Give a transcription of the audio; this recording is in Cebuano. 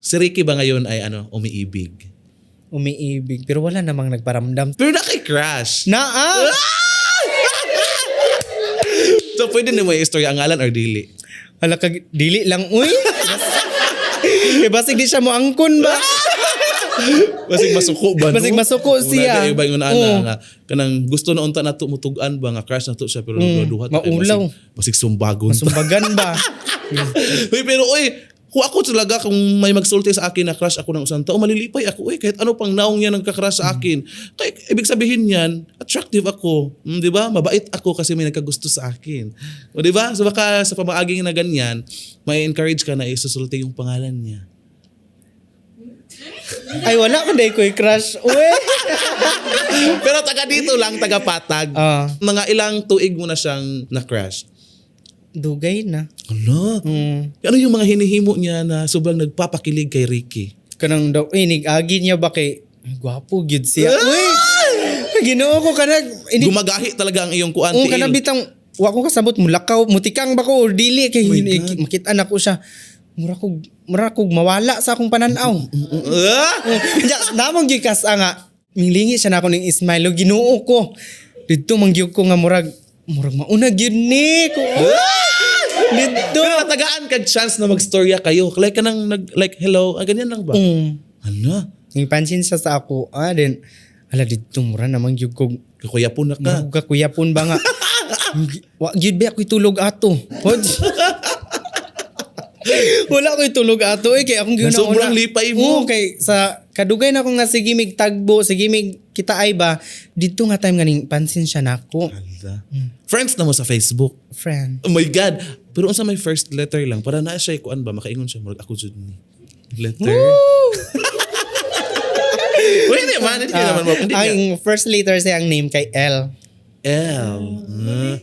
Si Ricky ba ngayon ay ano, umiibig? Umiibig. Pero wala namang nagparamdam. Pero na kay crush. Naa! So pwede nimo i-istorya ang ngalan or dili? Hala ka, dili lang, uy. Kay basig di siya mo angkon ba? Basig masuko ba, no? Basig masuko siya. Una, iba yung ana Oo. nga kanang gusto na unta nato mutugan ba nga crush nato siya pero duha ta kay Maulaw. basig sumbagon. Sumbagan ba? Uy, pero uy, kung ako talaga, kung may magsulti sa akin na crush ako ng isang tao, malilipay ako. Uy, kahit ano pang naong niya nagka-crush sa akin. Kaya, ibig sabihin niyan, attractive ako. Di ba? Mabait ako kasi may nagkagusto sa akin. O di ba? So baka sa pamaaging na ganyan, may encourage ka na isusulti yung pangalan niya. Ay, wala ko dahil ko'y crush. Uy! Pero taga dito lang, taga Patag. Ah. Mga ilang tuig mo na siyang na-crush? Dugay na. Ano? Ano yung mga hinihimo niya na sobrang nagpapakilig kay Ricky? Kanang daw, eh, nag-agi niya ba kay, ay, gwapo, gyud siya. Uy! Ginoo ko kanag, ini, Gumagahi talaga ang iyong kuan. oh, tiil. kanang bitang, wa ko kasabot, mulakaw, mutikang ba ko, or dili, kay Oh my eh, God. makita na ko siya. Mura kog mawala sa akong pananaw. Ah! Nya, namong gyud kas nga, milingi siya na ako ning Ismail, o Ginoo ko. Didto man gyud ko nga murag mauna gyud ni ko. Didto. Pero natagaan kag chance na magstorya kayo. Like kanang nag like hello, ah, ganyan lang ba? Ano? Pansin siya sa ako, ah, then ala didto mura naman gyud ko. Kuya po na ka. Murag kakuyapon ba nga. Wa gyud ba ako'y tulog ato. Hod. Wala ko'y tulog ato eh kay akong Na gyud sobrang lipay mo. Oo, kay sa kadugay na akong nga sige mig tagbo, sige mig kita ay ba didto nga time nga ning pansin siya nako. Ala. Friends na mo sa Facebook. Friend. Oh my God. Pero unsa may first letter lang para na siya kuan ba makaingon siya murag ako jud ni. Letter. Uy, hindi man, hindi naman mo. Hindi Ang first letter siya ang name kay L. L. Ah.